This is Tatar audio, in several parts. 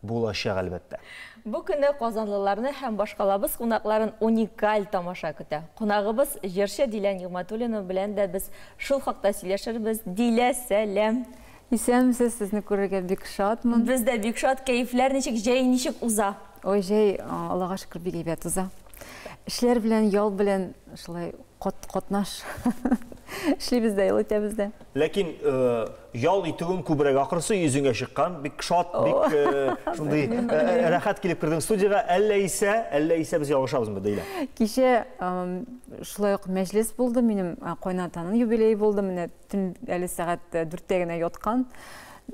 Булачак, әлбәттә. Бу көнне казанлыларны һәм башкалабыз кунакларын уникаль тамаша көтә. Кунагыбыз, җырчы Дилә Нигъмәтуллина белән дә без шул хакта сөйләшербез. Дилә, сәлам! Исәнмесез, сезне күрергә бик шатмын. Без дә бик шат. Кәефләр ничек, җәй ничек уза? Ой, җәй, Аллага шөкер, бик әйбәт уза. Эшләр белән, ял белән шулай катнаш эшлибез дә, ял итәбез дә. Ләкин ял итүең күбрәк ахрысы йөзеңә чыккан, бик шат, бик шундый рәхәт килеп кердең студиягә. Әллә исә, әллә исә без ялгышабызмы, Дилә? Кичә шулай ук мәҗлес булды, минем кайнатаның юбилее булды, менә Төн әле сәгать дүрттә генә яткан.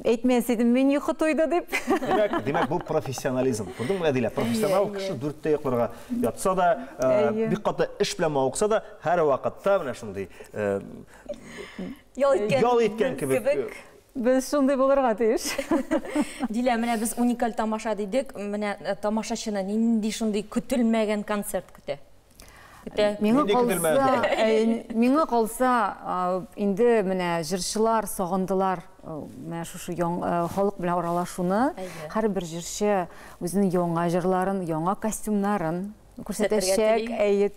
Әйтмәс идем, мин йокы туйды дип. Димәк, димәк, бу профессионализм. Күрдеңме, Әдилә? Профессионал кеше дүрттә йокларга ятса да, бик каты эш белән мавыкса да, һәрвакытта менә шундый ял иткән, ял иткән кебек. Без шундый булырга тиеш. Дилә, менә без уникаль тамаша дидек. Менә тамашачыны нинди шундый көтелмәгән концерт көтә? Миңа калса, миңа калса, инде менә җырчылар сагындылар менә шушы халык белән аралашуны. Һәрбер җырчы үзенең яңа җырларын, яңа костюмнарын күрсәтәчәк. Әйе,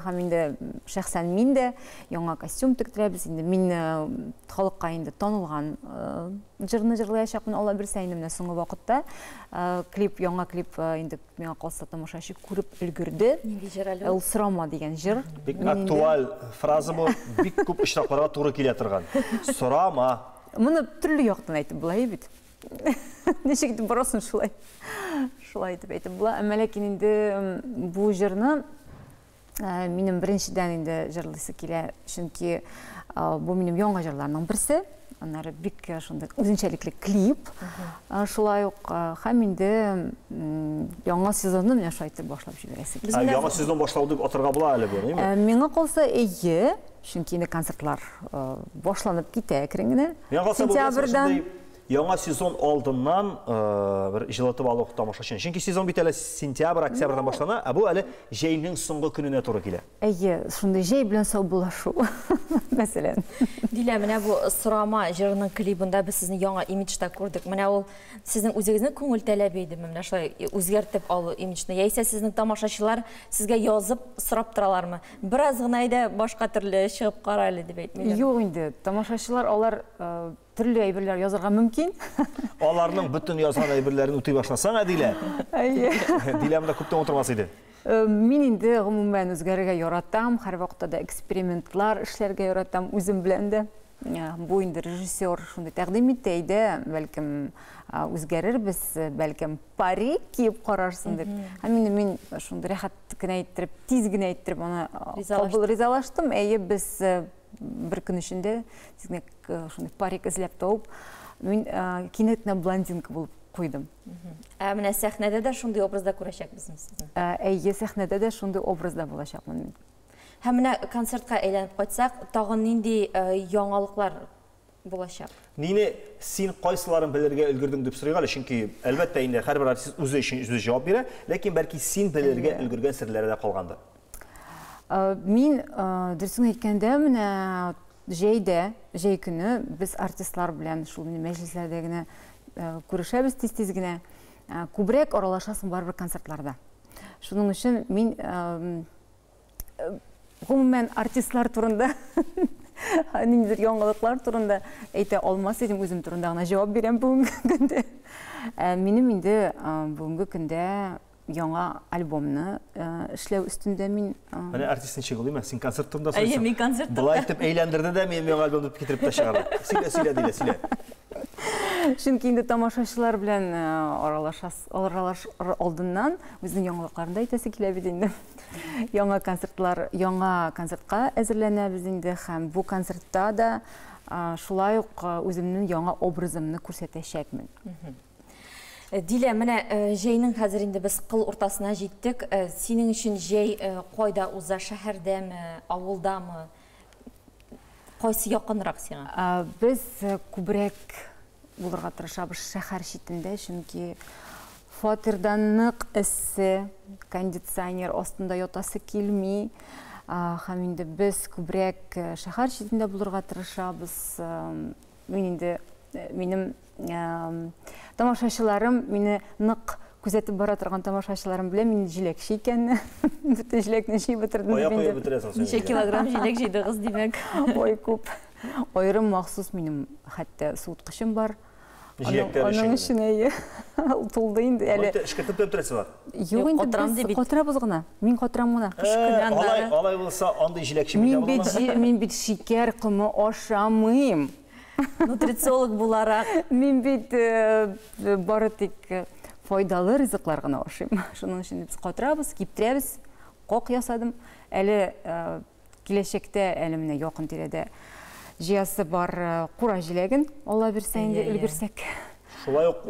һәм инде шәхсән мин дә яңа костюм тектерәбез. Инде мин халыкка инде танылган җырны җырлаячакмын, Алла бирсә, инде менә соңгы вакытта клип, яңа клип инде Миңа калса, тамашачы күреп өлгерде. Нинди җыр әле ул? Ул Сорама дигән җыр. Бик актуаль фраза бу, бик күп очракларга туры килә торган. Сорама. Моны төрле яктан әйтеп була бит. Ничек итеп барасың шулай? Шулай итеп әйтеп була. Әмма ләкин инде бу җырны Минем беренчедән инде җырлыйсы килә, чөнки бу минем яңа җырларның берсе. Аннары бик шундый үзенчәлекле клип. Шулай ук һәм инде яңа сезонны менә шулай итеп башлап җибәрәсе килә. Яңа сезон башлау дип атарга була әле бу, әйеме? Миңа калса, әйе, чөнки инде концертлар башланып китә әкрен генә. Миңа калса, бу шундый Яңа сезон алдыннан бер җылытып алу тамашачыны. Чөнки сезон бит әле сентябрь, октябрьдән башлана, ә бу әле җәйнең соңгы көненә туры килә. Әйе, шундый җәй белән саубуллашу, мәсәлән. Дилә, менә бу Сорама җырының клибында без сезне яңа имиджда күрдек. Менә ул сезнең үзегезнең күңел таләбе идеме, менә шулай үзгәртеп алу имиджны? Яисә сезнең тамашачылар сезгә язып сорап торалармы? Бераз гына әйдә башка төрле чыгып кара әле дип әйтмиләрме? Юк инде, тамашачылар алар Төрле әйберләр язарга мөмкин. Аларның бөтен язган әйберләрен үти башласаң, Әдилә. Әйе. Дилә монда күптән утырмас иде. Мин инде гомумән үзгәрергә яратам, һәрвакытта да экспериментлар эшләргә яратам үзем белән дә. Бу инде режиссер шундый тәкъдим итте, әйдә, бәлкем үзгәрербез, бәлкем парик киеп карарсың дип. Һәм инде мин шундый рәхәт кенә иттереп, тиз генә иттереп аны кабул ризалаштым. Әйе, без бер көн эчендә тиз генә шундый парик эзләп табып, мин кинәт кенә блондинка булып куйдым. Ә менә сәхнәдә дә шундый образда күрәчәкбезме сезне? Әйе, сәхнәдә дә шундый образда булачакмын мин. Һәм менә концертка әйләнеп кайтсак, тагын нинди яңалыклар булачак? Нине син кайсыларын белергә өлгердең дип сорыйк әле, чөнки, әлбәттә инде, һәрбер артист үзе өчен үзе җавап бирә, ләкин бәлки син белергә өлгергән серләре дә калгандыр. Мин, дөресен әйткәндә, менә җәйдә, җәй көне без артистлар белән шул мәҗлесләрдә генә күрешәбез тиз-тиз генә. Күбрәк аралашасың барыбер концертларда. Шуның өчен мин гомумән артистлар турында ниндидер яңалыклар турында әйтә алмас идем, үзем турында гына җавап бирәм бүгенге көндә. Минем инде бүгенге көндә Яңа альбомны эшләү өстендә мин. Менә артист ничек ул, димә, син концерт турында сорыйсың. Әйе, мин концерт турында. Болай итеп әйләндерде дә, минем яңа альбомны китереп тә чыгарды. Сөйлә, сөйлә, Дилә, сөйлә. Чөнки инде тамашачылар белән аралашас, аралашыр алдыннан үзенең яңалыкларын да әйтәсе килә бит инде. Яңа концертлар, яңа концертка әзерләнәбез инде һәм бу концертта да шулай ук үземнең яңа образымны күрсәтәчәкмен. Дилә, менә җәйнең хәзер инде без кыл уртасына җиттек. Синең өчен җәй кайда уза, шәһәрдәме, авылдамы? Кайсы якынрак сиңа? Без күбрәк булырга тырышабыз шәһәр читендә, чөнки фатирда нык эссе, кондиционер астында ятасы килми. Һәм инде без күбрәк шәһәр читендә булырга тырышабыз. Мин инде Минем тамашачыларым мине нык күзәтеп бара торган тамашачыларым белә мин җиләкче икәнне. Бөтен җиләкне җыеп бетердем Кая дип куеп инде. бетерәсең син Ничә җиләкне? килограмм җиләк җыйдыгыз, димәк? Ой, күп. Аерым махсус минем хәтта суыткычым бар. Җиләкләр өчен Аның генә. өчен әйе. Ул тулды инде Алай әле. итә, эшкәртеп тә бетерәсе бар. Юк инде катырам без ди бит. катырабыз гына. Мин катырам гына. Кыш көне Э, алай, аннары. алай булса, андый җиләкче Мин мин бит буламы? мин бит шикәр комы ашамыйм. Нутрициолог буларак. Мин бит бары тик файдалы ризыклар гына ашыйм. Шуның өчен без катырабыз, киптерәбез. Кок ясадым. Әле киләчәктә, әле менә якын тирәдә җыясы бар кура җиләген, Алла бирсә инде өлгерсәк. Шулай ук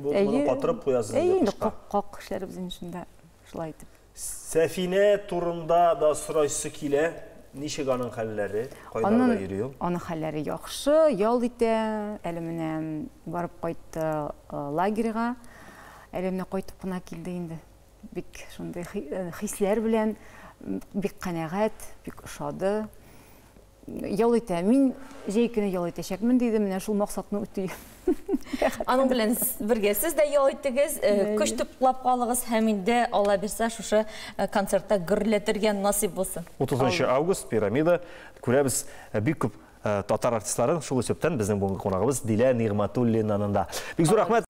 моны катырып куясыз инде кышка. Кок, кок эшләребез инде шунда шулай итеп. Сәфинә турында да сорайсы килә. Ничек аның хәлләре? Кайларда йөри ул? Аның хәлләре яхшы, ял итә. Әле менә барып кайтты лагерьга. Әле менә кайтып кына килде инде. Бик шундый хисләр белән, бик канәгать, бик ошады. Ял итә. Мин җәй көне ял итәчәкмен диде, менә шул максатны үти. Аның белән бергә сез дә ял иттегез, көч туплап калыгыз һәм инде Алла бирсә шушы концертта гөрләтергә насыйп булсын. 30 август Пирамида күрәбез бик күп татар артистларын, шул исәптән безнең бүгенге кунагыбыз Дилә Нигъмәтуллинаның да. Бик зур рәхмәт.